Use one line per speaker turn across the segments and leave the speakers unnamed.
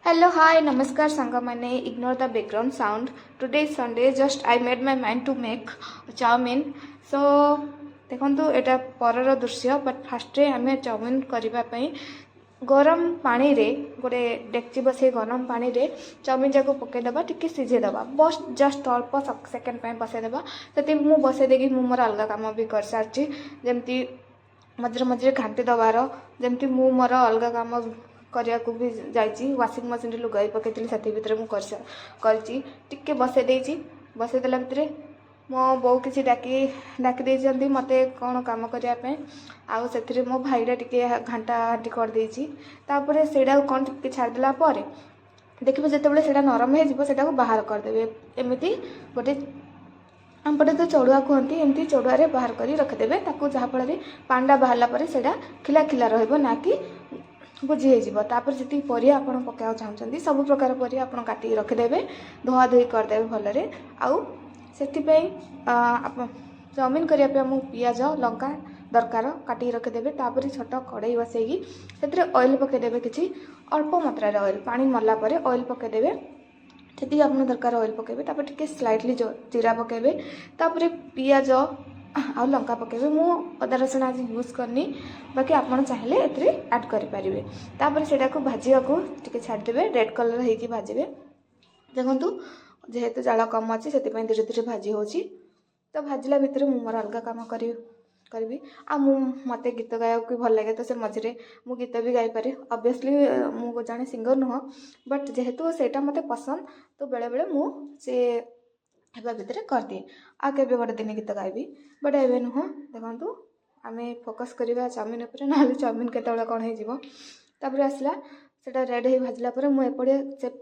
Hello, hi, ନମସ୍କାର ସାଙ୍ଗମାନେ। Ignore the background sound. Today is Sunday. Just I made my mind to make chowmein. So ଦେଖନ୍ତୁ, ଏଇଟା ପରର ଦୃଶ୍ୟ। ବଟ୍ ଫାର୍ଷ୍ଟରେ ଆମେ ଚାଉମିନ୍ କରିବା ପାଇଁ ଗରମ ପାଣିରେ, ଗୋଟେ ଡେକ୍ଚି ବସେଇ ଗରମ ପାଣିରେ ଚାଉମିନ୍ ଯାକୁ ପକାଇଦେବା, ଟିକେ ସିଝେଇଦେବା। ବସ୍, ଜଷ୍ଟ ଅଳ୍ପ ସେକେଣ୍ଡ ପାଇଁ ବସେଇଦେବା। ସେତିକି ମୁଁ ବସେଇ ଦେଇକି ମୁଁ ମୋର ଅଲଗା କାମ ବି କରିସାରିଛି, ଯେମିତି ମଝିରେ ମଝିରେ ଘାଣ୍ଟି ଦେବାର। ଯେମିତି ମୁଁ ମୋର ଅଲଗା କାମ କରିବାକୁ ବି ଯାଇଛି, ୱାସିଂ ମେସିନ୍ରେ ଲୁଗା ବି ପକାଇଥିଲି, ସେଥି ଭିତରେ ମୁଁ କରିଛି। ଟିକେ ବସେଇ ଦେଇଛି। ବସେଇ ଦେଲା ଭିତରେ ମୋ ବୋଉ କିଛି ଡାକି ଡାକି ଦେଇଛନ୍ତି ମୋତେ କ'ଣ କାମ କରିବା ପାଇଁ। ଆଉ ସେଥିରେ ମୋ ଭାଇଟା ଟିକେ ଘାଣ୍ଟା ଘାଣ୍ଟି କରିଦେଇଛି। ତାପରେ ସେଇଟାକୁ କ'ଣ ଟିକେ ଛାଡ଼ିଦେଲା ପରେ ଦେଖିବେ, ଯେତେବେଳେ ସେଇଟା ନରମ ହେଇଯିବ, ସେଇଟାକୁ ବାହାର କରିଦେବେ। ଏମିତି ଗୋଟେ, ଆମ ପଟେ ତ ଚଡ଼ୁଆ କୁହନ୍ତି, ଏମିତି ଚଡ଼ୁଆରେ ବାହାର କରି ରଖିଦେବେ ତାକୁ, ଯାହାଫଳରେ ପାଣିଟା ବାହାରିଲା ପରେ ସେଇଟା ଖିଲା ଖିଲା ରହିବ, ନା କି ବୁଝି ହେଇଯିବ। ତାପରେ ଯେତିକି ପରିବା ଆପଣ ପକାଇବାକୁ ଚାହୁଁଛନ୍ତି, ସବୁ ପ୍ରକାର ପରିବା ଆପଣ କାଟିକି ରଖିଦେବେ, ଧୁଆ ଧୋଇ କରିଦେବେ ଭଲରେ। ଆଉ ସେଥିପାଇଁ ଆପଣ ଚାଉମିନ୍ କରିବା ପାଇଁ ଆମକୁ ପିଆଜ, ଲଙ୍କା ଦରକାର, କାଟିକି ରଖିଦେବେ। ତାପରେ ଛୋଟ କଡ଼େଇ ବସେଇକି ସେଥିରେ ଅଏଲ୍ ପକାଇଦେବେ, କିଛି ଅଳ୍ପ ମାତ୍ରାରେ ଅଏଲ୍। ପାଣି ମଲା ପରେ ଅଏଲ୍ ପକାଇଦେବେ, ଯେତିକି ଆପଣ ଦରକାର ଅଏଲ୍ ପକାଇବେ। ତାପରେ ଟିକେ ସ୍ଲାଇଟଲି ଜିରା ପକାଇବେ। ତାପରେ ପିଆଜ ଆଉ ଲଙ୍କା ପକାଇବେ। ମୁଁ ଅଦା ରସୁଣ ଆଜି ୟୁଜ୍ କରିନି, ବାକି ଆପଣ ଚାହିଁଲେ ଏଥିରେ ଆଡ଼୍ କରିପାରିବେ। ତାପରେ ସେଇଟାକୁ ଭାଜିବାକୁ ଟିକେ ଛାଡ଼ିଦେବେ, ରେଡ଼୍ କଲର୍ ହେଇକି ଭାଜିବେ। ଦେଖନ୍ତୁ, ଯେହେତୁ ଜାଳ କମ୍ ଅଛି, ସେଥିପାଇଁ ଧୀରେ ଧୀରେ ଭାଜି ହେଉଛି। ତ ଭାଜିଲା ଭିତରେ ମୁଁ ମୋର ଅଲଗା କାମ କରିବି। ଆଉ ମୋତେ ଗୀତ ଗାଇବାକୁ ବି ଭଲ ଲାଗେ, ତ ସେ ମଝିରେ ମୁଁ ଗୀତ ବି ଗାଇପାରେ। ଅବଭିୟସଲି ମୁଁ ଜଣେ ସିଙ୍ଗର ନୁହଁ, ବଟ୍ ଯେହେତୁ ସେଇଟା ମୋତେ ପସନ୍ଦ, ତ ବେଳେବେଳେ ମୁଁ ସେ ହେବା ଭିତରେ କରିଦିଏ। ଆଉ କେବେ ଗୋଟେ ଦିନ ଗୀତ ଗାଇବି, ବଟ୍ ଏବେ ନୁହଁ। ଦେଖନ୍ତୁ, ଆମେ ଫୋକସ୍ କରିବା ଚାଉମିନ୍ ଉପରେ, ନହେଲେ ଚାଉମିନ୍ କେତେବେଳେ କ'ଣ ହେଇଯିବ। ତାପରେ ଆସିଲା, ସେଇଟା ରେଡ଼୍ ହେଇ ଭାଜିଲା ପରେ ମୁଁ ଏପଟେ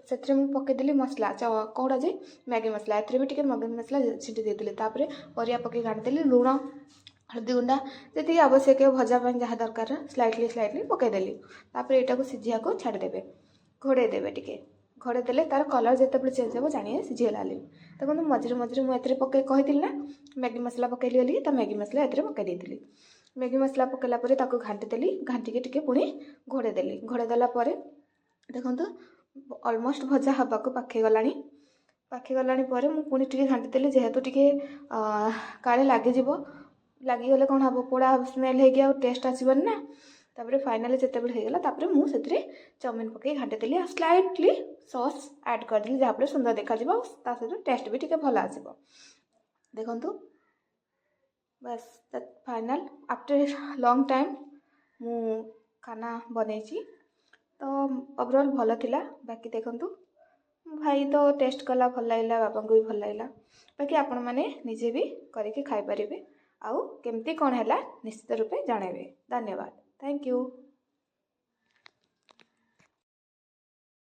ସେଥିରେ ମୁଁ ପକାଇଦେଲି ମସଲା, କେଉଁଟା ଯେ ମ୍ୟାଗି ମସଲା। ଏଥିରେ ବି ଟିକେ ମ୍ୟାଗି ମସଲା ଛିଞ୍ଚି ଦେଇଥିଲି। ତାପରେ ପରିବା ପକାଇ ଘାଣ୍ଟିଦେଲି। ଲୁଣ, ହଳଦୀ ଗୁଣ୍ଡ ଯେତିକି ଆବଶ୍ୟକୀୟ, ଭଜା ପାଇଁ ଯାହା ଦରକାର, ସ୍ଲାଇଟଲି ସ୍ଲାଇଟଲି ପକାଇଦେଲି। ତାପରେ ଏଇଟାକୁ ସିଝିବାକୁ ଛାଡ଼ିଦେବେ, ଘୋଡ଼େଇ ଦେବେ ଟିକେ। ଘୋଡ଼େଇ ଦେଲେ ତାର କଲର୍ ଯେତେବେଳେ ଚେଞ୍ଜ ହେବ, ଜାଣିବେ ସିଝିଗଲା ବୋଲି। ଦେଖନ୍ତୁ, ମଝିରେ ମଝିରେ ମୁଁ ଏଥିରେ ପକାଇ କହିଥିଲି ନା ମ୍ୟାଗି ମସଲା ପକାଇଲି ବୋଲି, ତ ମ୍ୟାଗି ମସଲା ଏଥିରେ ପକାଇ ଦେଇଥିଲି। ମ୍ୟାଗି ମସଲା ପକାଇଲା ପରେ ତାକୁ ଘାଣ୍ଟି ଦେଲି। ଘାଣ୍ଟିକି ଟିକେ ପୁଣି ଘୋଡ଼େଇ ଦେଲି। ଘୋଡ଼େଇ ଦେଲା ପରେ ଦେଖନ୍ତୁ, ଅଲମୋଷ୍ଟ ଭଜା ହେବାକୁ ପାଖେଇ ଗଲାଣି। ପାଖେଇ ଗଲାଣି ପରେ ମୁଁ ପୁଣି ଟିକେ ଘାଣ୍ଟି ଦେଲି, ଯେହେତୁ ଟିକେ କାଳେ ଲାଗିଯିବ। ଲାଗିଗଲେ କ'ଣ ହେବ? ପୋଡ଼ା ସ୍ମେଲ୍ ହେଇକି ଆଉ ଟେଷ୍ଟ ଆସିବନି ନା। ତାପରେ ଫାଇନାଲି ଯେତେବେଳେ ହେଇଗଲା, ତାପରେ ମୁଁ ସେଥିରେ ଚାଉମିନ୍ ପକାଇ ଘାଣ୍ଟି ଦେଲି ଆଉ ସ୍ଲାଇଟଲି ସସ୍ ଆଡ଼୍ କରିଦେଲି, ଯାହାଫଳରେ ସୁନ୍ଦର ଦେଖାଯିବ ଆଉ ତା ସହିତ ଟେଷ୍ଟ ବି ଟିକେ ଭଲ ଆସିବ। ଦେଖନ୍ତୁ, ବାସ୍, ଫାଇନାଲ୍। ଆଫ୍ଟର ଲଙ୍ଗ୍ ଟାଇମ୍ ମୁଁ ଖାନା ବନେଇଛି, ତ ଓଭରଅଲ୍ ଭଲ ଥିଲା। ବାକି ଦେଖନ୍ତୁ, ଭାଇ ତ ଟେଷ୍ଟ କଲା, ଭଲ ଲାଗିଲା, ବାବାଙ୍କୁ ବି ଭଲ ଲାଗିଲା। ବାକି ଆପଣମାନେ ନିଜେ ବି କରିକି ଖାଇପାରିବେ ଆଉ କେମିତି କ'ଣ ହେଲା ନିଶ୍ଚିତ ରୂପେ ଜଣାଇବେ। ଧନ୍ୟବାଦ, thank you.